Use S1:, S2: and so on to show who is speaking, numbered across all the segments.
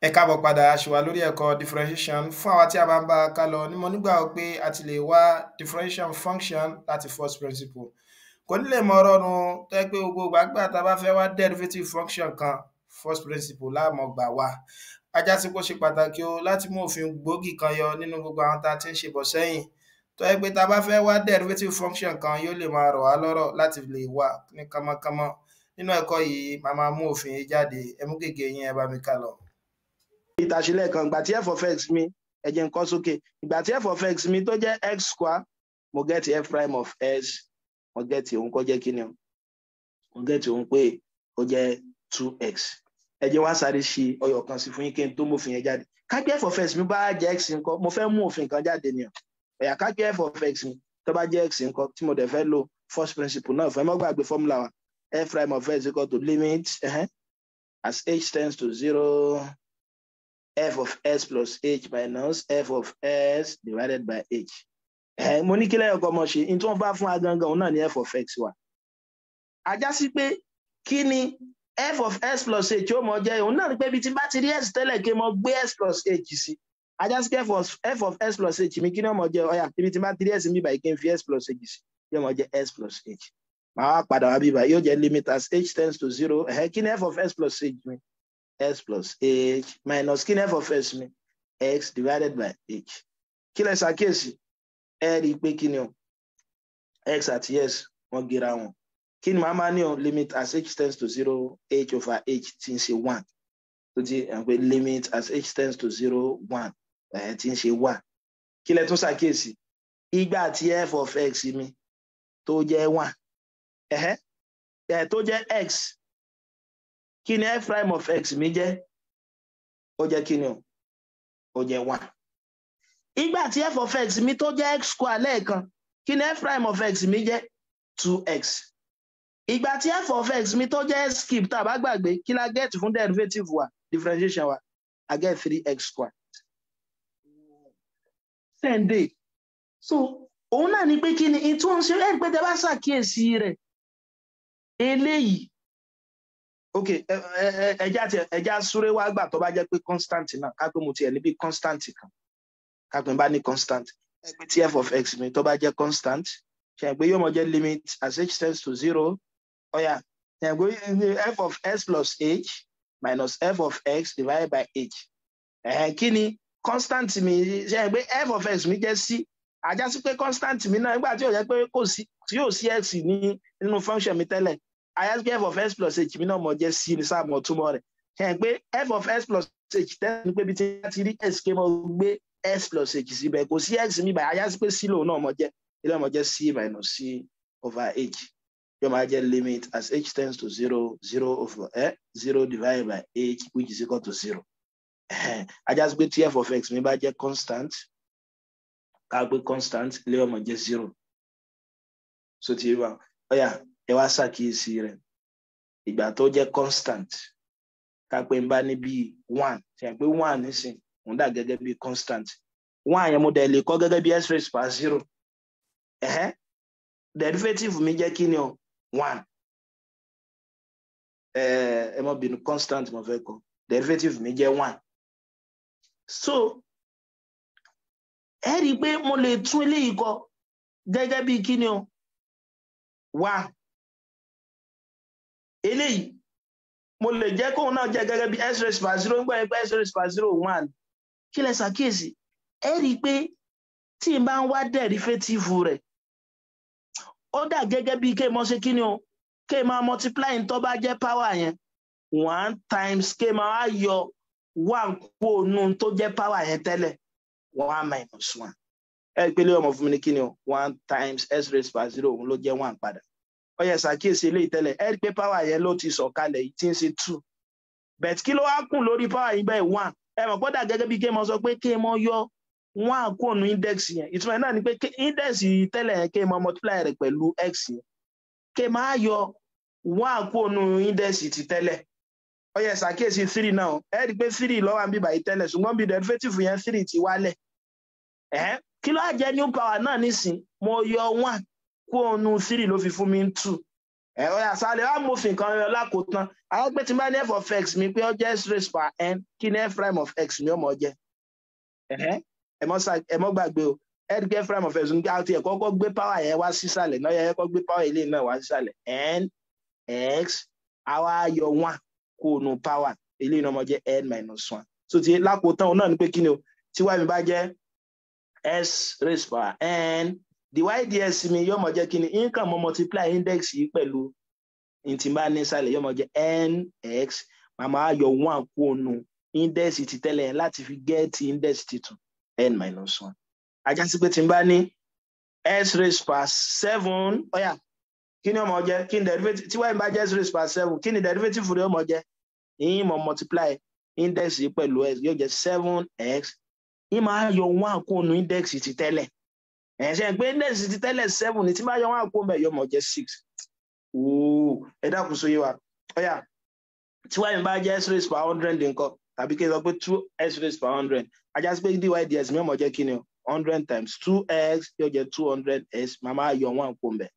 S1: Ẹ káàbọ̀ padà, a ṣì wà lórí ẹ̀kọ́ differentiation. Fún àwa tí a bá ń bá a ká lọ ní, mo nígbàgbọ́ pé a ti lè wá differentiation function láti first principle. Kò ní lè mọ rọrùn tó jẹ́ pé gbogbo ìgbà gbà tá a bá fẹ́ wá derivative function kan, first principle la máa gbà wá. Á já sí pé ó ṣe pàtàkì o láti mú òfin gbòógì kan yọ nínú gbogbo àwọn tá a ti ń ṣe bọ̀ sẹ́yìn, tó jẹ́ pé tá a bá fẹ́ wá derivative function kan, yóò lè máa rọ̀ wá lọ́rọ̀ láti lè wá ní kánmọ́kánmọ́. Nínú ẹ̀kọ́ yìí, màá máa mú òfin yìí jáde. Ẹ mú gègé yín, ẹ bá mi ká lọ.
S2: Ìtàṣílẹ̀ kan, ìgbà tí f of x mi, ẹ jẹ́ n kọ sókè, ìgbà tí f of x mi tó jẹ́ x square, mo get f prime of x, mo get òun kó jẹ́ kíni o? Mo get òun pé ó jẹ́ 2x. Ẹ jẹ́ wá sáré ṣe ọyọ̀ kan sí fún yín kí n tó mòfin yẹn jáde. Ká pé f of x mi bá jẹ́ x ńkọ́? Mo fẹ́ mú òfin kan jáde ni o. Ẹ̀yà, ká pé f of x mi tó bá jẹ́ x ńkọ́, tí mo dẹ̀ fẹ́ lo first principle náà fẹ́ mọ́ gbàgbé formula wa, f prime of x equal to limit as h tends to 0 f of s plus h minus f of s divided by h. Mo ní kí lẹ́yìn ọkọ̀ ọmọ ṣe ní tí wọ́n bá fún wa gangan, òun náà ní f of x wa. Á já sí pé kí ni f of s plus h ó mọ jẹ́? Òun náà ní pé ibi tí bá ti rí s tẹ́lẹ̀, kí mo gbé s plus h sí. Á já sí pé f of s plus h mi, kí ni ó mọ jẹ́? Ọ̀yà, ibi tí bá ti rí s mi báyìí, kí n fi s plus h sí, yóò mọ jẹ́ s plus h. Màá wá padà wá bí báyìí, yóò jẹ́ limit as h tends to 0. Kí ni f of s plus h mi? S plus h minus kí ni f of s mi? X divided by h. Kí lẹ ṣàkíyèsí? Ẹ rí i pé kí ni o? X àti s, wọ́n gera wọn. Kí ni màá máa ní o? Limit as h tends to 0 h over h, tí ń ṣe 1, tó ti ẹ̀ pé limit as h tends to 0 1, ẹ̀ tí ń ṣe 1. Kí lẹ tún ṣàkíyèsí? Ìgbà tí f of x mi tó jẹ́ 1, ẹ̀hẹ́ ẹ̀ tó jẹ́ x, kí ni f prime of x mi jẹ́? Ó jẹ́ kí ni o? Ó jẹ́ 1. Ìgbà tí f of x mi tó jẹ́ x square lẹ́ẹ̀kan, kí ni f prime of x mi jẹ́? 2x. Ìgbà tí f of x mi tó jẹ́ x cube, tá a bá gbàgbé, kí la get fún derivative wa, differentiation wa? I get 3x square. Sẹ́ǹdẹ̀ so òun náà ni pé kí ni tí wọ́n ń ṣe ẹ̀ pé tẹ bá ṣàkíyèsí rẹ̀ eléyìí. Ok, ẹja ti ẹja súré wá gbà tó bá jẹ́ pé constant náà, ká pé mo tiẹ̀ níbi constant kan, ká pé n bá ní constant, ẹ pé tí f of x mi tó bá jẹ́ constant, ṣe pé yóò mọ jẹ́ limit as h tends to 0. Ọ̀yà, ṣe pé f of s plus h minus f of x divided by h. Ẹ̀hẹ́n, kí ni constant mi? Ṣe pé f of x mi jẹ́ c. Á já sí pé constant mi náà, nígbà tí yóò jẹ́ pé kò sí, tí yóò sí x ní nínú function mi tẹ́lẹ̀, á já sí pé f of s plus h mi náà mọ̀ jẹ́ c ní sáà mọ̀ túmọ̀ rẹ̀. Ṣe pé f of s plus h tẹ́lẹ̀ ní pé bí tí wọ́n ti rí s, ké mọ́ gbé s plus h síbẹ̀, kò sí x mi báyìí, á já sí pé c lòun náà mọ̀ jẹ́. Ilé ọmọ jẹ́ c minus c over h, yóò máa jẹ́ limit as h tends to 0 0 over 0 divided by h, which is equal to 0. Á já sí pé tí f of x mi bá jẹ́ constant, ká gbé constant, ilé ọmọ jẹ́ 0. So ti wá, ọ̀yà, ẹ wá ṣàkíyèsí rẹ̀. Ìgbà tó jẹ́ constant, ká pé n bá ní bíi 1, ṣe pé 1 nísìn òun dà gẹ́gẹ́ bíi constant. 1 yẹn, mo dẹ̀ lè kọ́ gẹ́gẹ́ bí s raised by 0. Ẹ̀hẹ́n, derivative mi jẹ́ kí ni o? 1. Ẹ má bínú, constant mo fẹ́ kọ, derivative mi jẹ́ 1. So ẹ rí i pé mo lè tún eléyìí kọ gẹ́gẹ́ bí kí ni o? 1. Eléyìí, mo lè jẹ́ kóun náà jẹ́ gẹ́gẹ́ bí s raised by 0, ń gbọ́ pé s raised by 0, 1. Kí lẹ ṣàkíyèsí? Ẹ rí i pé tí n bá ń wá derivative rẹ̀, ó dà gẹ́gẹ́ bí kí n mọ̀ ṣe kí ni o? Kí n máa multiply tó bá jẹ́ power yẹn 1 times, kí n máa wá yọ 1 kúrò nù tó jẹ́ power yẹn tẹ́lẹ̀, 1 minus 1. Ẹ pé lé ọmọ fún mi ní kí ni o? 1 times s raised by 0, òun ló jẹ́ 1 padà. Ó yẹ ṣàkíyèsí eléyìí tẹ́lẹ̀. Ẹ rí i pé power yẹn ló ti sọ̀kalẹ̀ yìí, tí ń ṣe 2, but kí ló wá kù lórí power yìí bẹ́ẹ̀? 1. Ẹ mọ̀ pé dà gẹ́gẹ́ bí kí n mọ sọ pé kí n mọ yọ 1 kúrò nù index yẹn. Ìtumọ̀ ẹ̀ náà ni pé index yìí tẹ́lẹ̀ yẹn, kí n mọ multiply rẹ̀ pẹ̀lú x yẹn, kí n máa yọ 1 kúrò nù index ti tẹ́lẹ̀. Ó yẹ ṣàkíyèsí 3 náà. Ẹ rí i pé 3 ló wà níbí báyìí tẹ́lẹ̀, ṣùgbọ́n bí derivative yẹn, 3 ti wálẹ̀. Ẹ̀hẹ́n, kí ló á jẹ́ new power náà nísìn? Mo yọ 1 kúrò nù 3, ló fi fún mi 2. Ẹ ó yá, sáré wá mòfin kan yọ lákòótán. Àwọn pé tí n bá ní f of x mi pé ó jẹ́ x raised per n, kí ni f prime of x mi ó mọ̀ jẹ́? Ẹ mọ́ gbàgbé o, ẹ rí pé f prime of x ní àti ẹ̀ kọ́kọ́ gbé power yẹn wá sísàlẹ̀ náà, yẹ kọ́ gbé power ilé náà wá sísàlẹ̀, n x, àwa yọ one kó nu power ilé náà mọ̀ jẹ́ n minus one. So ti lákòótán òun náà ni pé kí ni o? Tí y mi bá jẹ́ s raised power n, dy dx mi yóò mọ̀ jẹ́ kí ni? Nǹkan mo multiply index yìí pẹ̀lú ntí bá ní sàlẹ̀, yóò mọ̀ jẹ́ nx, màmá yọ one kó nu index ti tẹ́lẹ̀ yẹn láti fi get index titun, n minus one. Ajá sí pé tí n bá ní s raised power seven, ó yá, kí ni ó mọ̀ jẹ́? Kí ni derivative tí y bá jẹ́ s raised power seven? Kí ni derivative rẹ̀ ó mọ̀ jẹ́? Ìyín mọ̀ multiply index yìí pẹ̀lú x, yóò jẹ́ seven x, yín máa yọ one kó nu index ti tẹ́lẹ̀. Ẹ̀ ṣe pé index ti tẹ́lẹ̀ seven ní, tí máa yọ one kó mbẹ̀, yóò mọ̀ jẹ́ six. Ooo, ẹ dákun, sóyè wa? Ó yá, tí y bá jẹ́ s raised power 100 nǹkan, tàbí kí n sọ pé two s raised power 100, ajá sí pé dy dx mi ó mọ̀ jẹ́ kí ni o? 100 times two x yóò jẹ́ 200 x, màá máa yọ one kó mbẹ̀,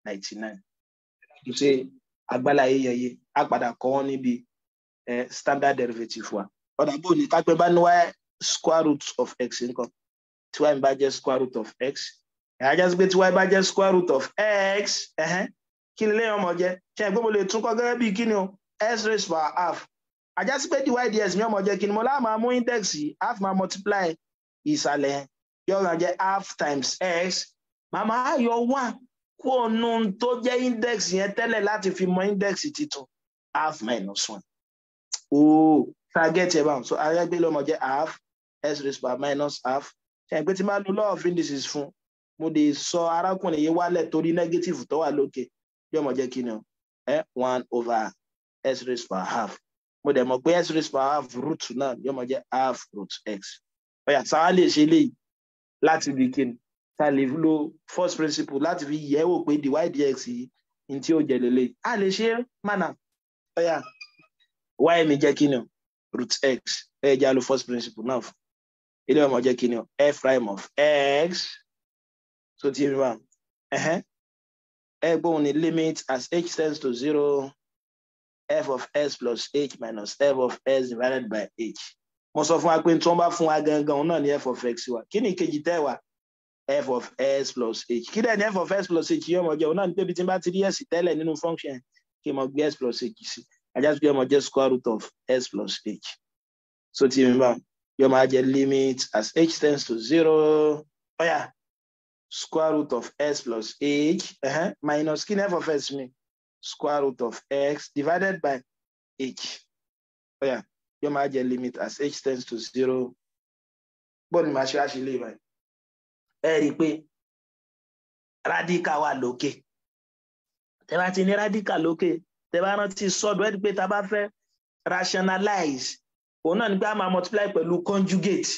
S2: 99. Ṣe agbára yẹyẹ á padà kọ́ wọn níbi standard derivative wa. Ọ̀dà bò ní kápẹ́ bá ní y square root of x nǹkan, tí y bá jẹ́ square root of x, ẹ̀ ajá sí pé tí y bá jẹ́ square root of x, kí ni lẹ́yìn ọmọ jẹ́? Ṣe é pé mo lè tún kọ́ gẹ́gẹ́ bíi kí ni o? S raised power half. Ajá sí pé dy dx mi ọmọ jẹ́ kí ni? Mo láà máa mú index yìí, half máa multiply ìsàlẹ̀, yóò ràn jẹ́ half times x, màá máa yọ one kó nu tó jẹ́ index yẹn tẹ́lẹ̀ láti fi mọ index titun, half minus one. Ooo, target ẹ̀ báwọn. So ayẹ́gbẹ́ lọ́mọ jẹ́ half s raised power minus half. Ṣe é pé tí máa lo law of indices fún, mo lè sọ arákùnrin yìí wálẹ̀ torí negative tó wà lókè, yóò mọ̀ jẹ́ kí ni o? One over s raised power half. Mo dẹ̀ mọ̀ pé s raised power half root náà yóò mọ̀ jẹ́ half root x. Ó yá, sáwá lè ṣe léyìí láti bí kí ni? Tá lè lo first principle láti fi yẹ̀ wò pé dy dx yìí ní tí ó jẹ́ lélẹ̀, a lè ṣe mánà. Ó yá, y mi jẹ́ kí ni o? Root x. Ẹ jẹ́ á lo first principle náà fún ilé, ọmọ jẹ́ kí ni o? F prime of x. So tí mi wà, ẹ gbóhùn ní limit as h tends to zero, f of s plus h minus f of s divided by h. Mo sọ fún wa pé tí wọ́n bá fún wa gangan, òun náà ní f of x wa. Kí ni ìkejì tẹ́ wa? F of s plus h. Kí dẹ̀ ní f of s plus h yóò mọ̀ jẹ́? Òun náà ní pé bí tí n bá ti rí s tẹ́lẹ̀ nínú function, kí n mọ̀ gbé s plus h sí, ajá sí pé yóò mọ̀ jẹ́ square root of s plus h. So tí mi bá yóò máa jẹ́ limit as h tends to zero, ó yá, square root of s plus h, minus kí ni f of s mi? Square root of x divided by h. Ó yá, yóò máa jẹ́ limit as h tends to zero. Bọ́ọ̀lù máa ṣe wá ṣe lè báyìí, ẹ rí i pé radical wà lókè. Tẹ bá ti ní radical lókè, tẹ bá rántí sọ́dọ̀, ẹ rí i pé tá a bá fẹ́ rationalize, òun náà ní pé a máa multiply pẹ̀lú conjugate.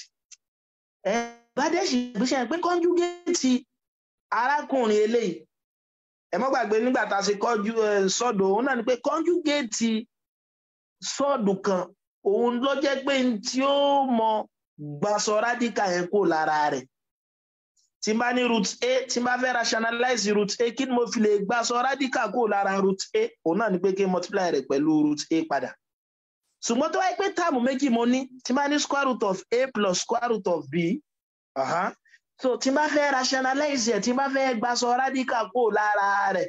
S2: Ẹ bá dẹ̀ ṣe gbéṣẹ́ pé conjugate arákùnrin eléyìí, ẹ mọ́ gbàgbé nígbà tá a ṣe sọ́dọ̀, òun náà ní pé conjugate sọ́ọ̀dù kan, òun ló jẹ́ pé tí ó mọ gbàsọ radical yẹn kó lára rẹ̀. Tí n bá ní root a, tí n bá fẹ́ rationalize root a, kí ni mo fi lè gbàsọ radical kó lára root a? Òun náà ní pé kí n multiply rẹ̀ pẹ̀lú root a padà. Ṣùgbọ́n tó wáyé pé term méjì mo ní, tí n bá ní square root of a plus square root of b, so tí n bá fẹ́ rationalize ẹ̀, tí n bá fẹ́ gbàsọ radical kó lára rẹ̀,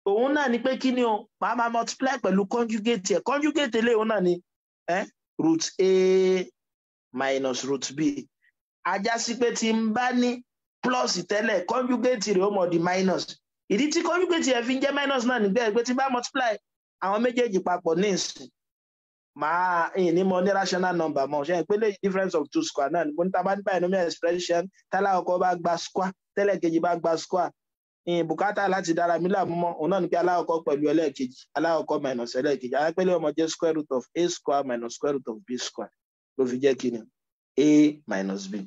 S2: òun náà ni pé kí ni o? Màá máa multiply pẹ̀lú conjugate ẹ̀. Conjugate eléyìí, òun náà ni root a minus root b. Ajá sí pé tí n bá ní plus tẹ́lẹ̀, conjugate rẹ̀ ó mọ̀ di minus. Ìdí tí conjugate ẹ̀ fi ń jẹ́ minus náà nígbà pé tí n bá multiply àwọn méjèèjì papọ̀ ní ìsìn, màá ìyìn ní mo ní rational number mọ̀. Ṣe é pé lè difference of two square náà mo ní? Tá a bá ní binomial expression, tálákọ̀ọ́kọ́ bá gba square, tẹ́lẹ̀ kejì bá gba square, ìyìn bùkátà láti dára mi láàmú mọ́. Òun náà ní pé alákọ̀ọ́kọ́ pẹ̀lú ẹlẹ́ẹ̀kejì, alákọ̀ọ́kọ́ minus ẹlẹ́ẹ̀kejì, alápẹ́lẹ́ ọmọ jẹ́ square root of a square minus square root of b square, ló fi jẹ́ kí ni? A minus b.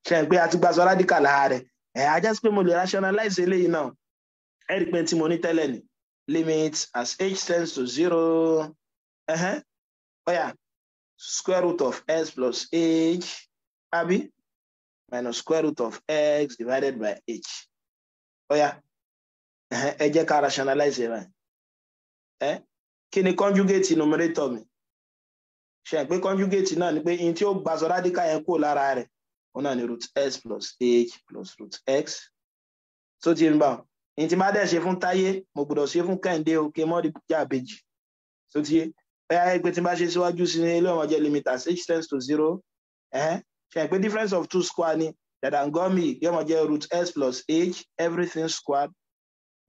S2: Ṣe é pé a ti gba sọ radical lára rẹ̀? Ẹ̀ ajá sí pé mo lè rationalize eléyìí náà. Ẹ rí i pé tí mo ní tẹ́lẹ̀ ní limit as h tends to zero, ó yá, square root of s plus h, àbí, minus square root of x divided by h. Ó yá, ẹ jẹ́ ká rationalize ẹ̀ báyìí. Ẹ kí ni conjugate numerator mi? Ṣe pé conjugate náà ni pé in tí ó gba sọ radical yẹn kúrò lára rẹ̀, òun náà ni root s plus h plus root x. Tó ti ń bá wọn, in tí bá dẹ̀ ṣe fún Táyé, mo gbọ́dọ̀ ṣe fún Kẹ́hìndé o, kí n mọ́ jà bèjì. Tó ti yé ẹ pé tí n bá ṣe síwájú sí ní ilé, ọmọ jẹ́ limit as h tends to zero. Ẹ ṣe pé difference of two square ni dàdàngọ́mì, yóò mọ jẹ́ root s plus h everything squared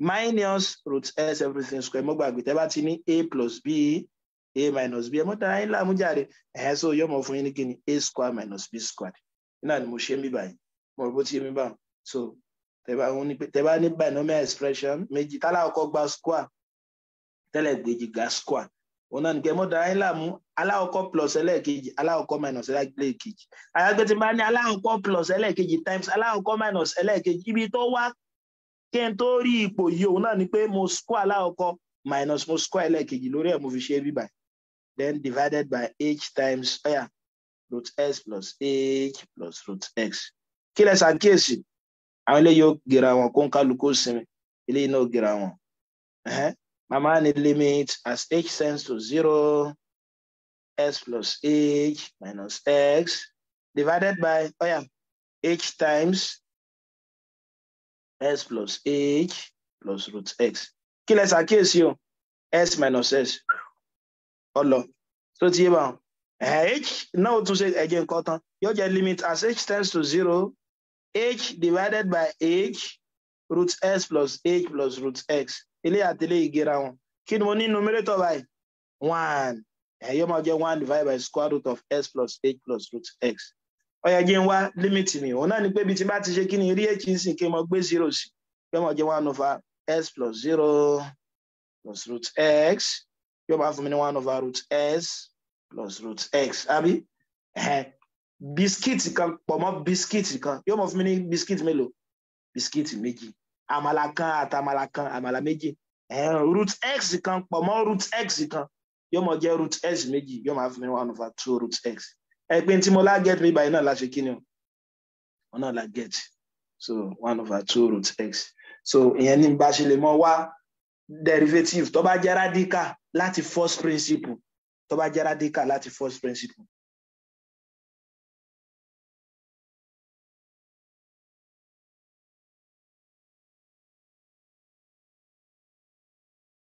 S2: minus root s everything square. Mo gbàgbé, tẹ́ bá ti ní a plus b, a minus b, ẹ mọ́ tara yín láàmú jáde. Ẹ̀hẹ́, so yóò mọ fún yín ní kíni? A square minus b square náà ni mo ṣe ń bí báyìí. Mo rò bó ti yé mi báyìí. So tẹ́ bá ní binomial expression méjì, tálákọ̀ọ́kọ́ gba square, tẹ́lẹ̀ gbèjì gba square, òun náà nìkẹ́ mọ́ dára yín láàmú, alákọ̀ọ́kọ́ plus ẹlẹ́ẹ̀kejì, alákọ̀ọ́kọ́ minus ẹlẹ́ẹ̀kejì. Àyàgbé tí bá ní alákọ̀ọ́kọ́ plus ẹlẹ́ẹ̀kejì times alákọ̀ọ́kọ́ minus ẹlẹ́ẹ̀kejì, ibi tó wá kí n tó rí ipò yìí, òun náà ni pé mo square alákọ̀ọ́kọ́ minus mo square ẹlẹ́ẹ̀kejì lórí ẹ̀, mo fi ṣe é bí báyìí, then divided by h times, oya, root s plus h plus root x. Kí lẹ ṣàkíyèsí? Àwọn eléyìí ó gèrè àwọn, kó ń kálukú sinmi, eléyìí náà ó gèrè àwọn. Màmá ní limit as h tends to zero, s plus h minus x divided by, oya, h times s plus h plus root x. Kí lẹ ṣàkíyèsí o? S minus s ọlọ tó ti yé báwọn. H náà ó tún ṣe ẹ̀jẹ̀ nǹkan tán, yóò jẹ́ limit as h tends to zero, h divided by h root s plus h plus root x. Ilé àti ilé ìgera wọn. Kí ni mo ní numerator báyìí? One. Ẹ̀ yóò máa jẹ́ one divided by square root of s plus h plus root x. Ó yẹ jẹ́ ń wá limit mi. Òun náà ni pé ibi tí bá ti ṣe kí ni rí h ń sìn, kí n mọ gbé zero sí, yóò máa jẹ́ one over s plus zero plus root x, yóò máa fún mi ní one over root s plus root x, àbí? Bisikíìtì kan pọ̀ mọ́ bisikíìtì kan yóò máa fún mi ní bisikíìtì mélòó? Bisikíìtì méjì. Àmàlà kan àtàmàlà kan, àmàlà méjì. Root x kan pọ̀ mọ́ root x kan yóò máa jẹ́ root x méjì, yóò máa fún mi ní one over two root x. Ẹ pé tí mo lá get mi báyìí náà la ṣe kí ni o, wọn náà la get. So one over two root x. So ìyẹn ní bá ṣe lè mọ wá derivative tó bá jẹ́ radical láti first principle, tó bá jẹ́ radical láti first principle.